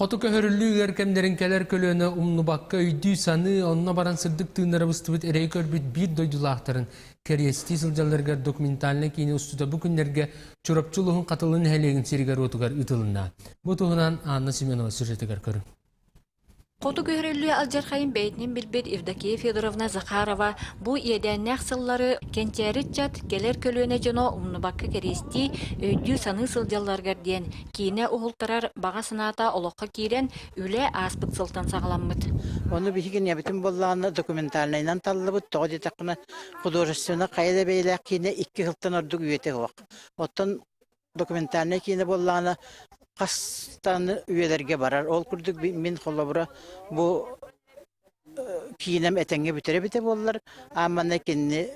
Хоту көһөрүллүү ыар кэмнэрин кэлэр көлүөнэ умнубакка өйдүү-саныы, онно баран сырдык тыыннара быстыбыт эрэйи көрбүт биир дойдулаахтарын кэриэстии сылдьалларыгар документальнай киинэ устуута бу күннэргэ Чурапчы улууһун Хатылы нэһилиэгин сиригэр-уотугар ыытылынна. Бу туһунан Анна Семенова сюжетыгар көрүҥ. Хоту көһөрүллүү алдьархайын бэйэтинэн билбит Евдокия Федоровна Захарова бу иэдээннээх сыллары кэнчээри ыччат, кэлэр көлүөнэ дьоно умнубакка кэриэстии, өйдүү-саныы сылдьалларыгар диэн киинэ уһултарар баҕа санаата олоххо киирэн, үлэ ааспыт сылтан саҕаламмыт. Ону биһиги ийэбитин буоллаҕына документальнайынан таллыбыт. Тоҕо диэтэххинэ, художественнай хайа да бэйэлээх киинэ икки сылтан ордук үйэтэ суох. Оттон документальнай киинэ буоллаҕына хастан үйэлэргэ барар. Ол курдук мин холобура бу киинэм этэҥҥэ бүтэрэ эбитэ буоллар, ааммана кинини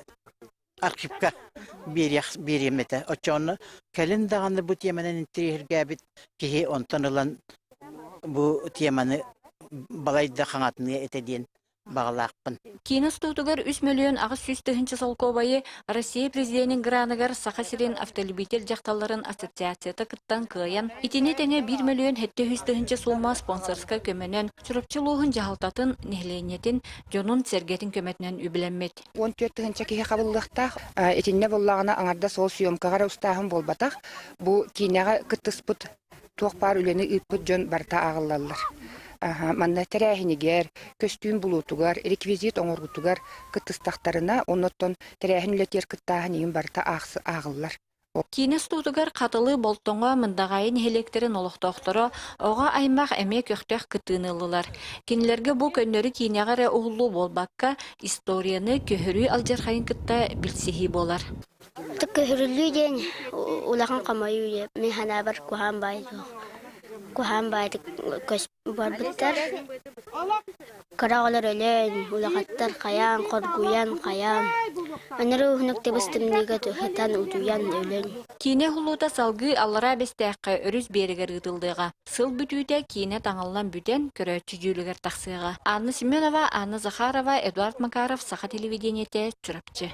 архивка биэриэх биэриэм этэ. Оччоҕуна кэлин даҕаны бу тиэмэнэн интэриэһиргээбит киһи онтон ылан бу теманы балайда хаҥатыныа этэ диэн баҕалаахпын. Киинэ устуутугар 3 800 000 солкуобайы Россия президенин граныгар Саха сирин автолюбитель дьахталларын ассоциацията кыттан кыайан, итини тэҥэ 1 700 000 суума спонсорскай көмөнөн Чурапчы улууһун дьаһалтатын, нэһилиэнньэтин, дьонун-сэргэтин көмөтүнэн үбүлэммит. 14 тыһыынча киһи хабыллыахтаах. Итиннэ буоллаҕына аҥардас ол съемкаҕа эрэ устааһын буолбатах. Бу киинэҕэ кыттыспыт туох баар үлэни ыыппыт дьон барыта ааҕыллаллар. Манна тэрээһинигэр, көстүүм булуутугар, реквизит оҥоруутугар кыттыстахтарына, оннуттан тэрээһин үлэтигэр кыттааһын иһин барыта ааҕыллар. Киинэ устуутугар Хатылы, Болтоҥо, Мындаҕаайы нэһилиэктэрин олохтоохторо, оҕо аймах эмиэ көхтөөх кыттыыны ыллылар. Кинилэргэ бу көннөрү киинэҕэ эрэ уһуллуу буолбакка, историяны көһөрүү алдьархайын кытта билсиһии буолар. Көһөрүллүү диэн улахан хомойуу диэн мин санаабар куһаҕан баай суох. Куһаҕан баайдык көс барбыттар. Кыра оҕолор өлөн, улахаттар хайаан, хоргуйан, хайаан. Анары уһунук тыбыс тымныыга сытан утуйан өлөн. Киинэ уһулуута салгыы Аллараа Бэстээххэ өрүс биэрэгэр ыытыллыаҕа. Сыл бүтүүтэ киинэ таҥыллан бүтэн, көрөөччү дьүүлүгэр тахсыаҕа. Анна Семенова, Анна Захарова, Эдуард Макаров, Саха телевидениетэ, Чурапчы.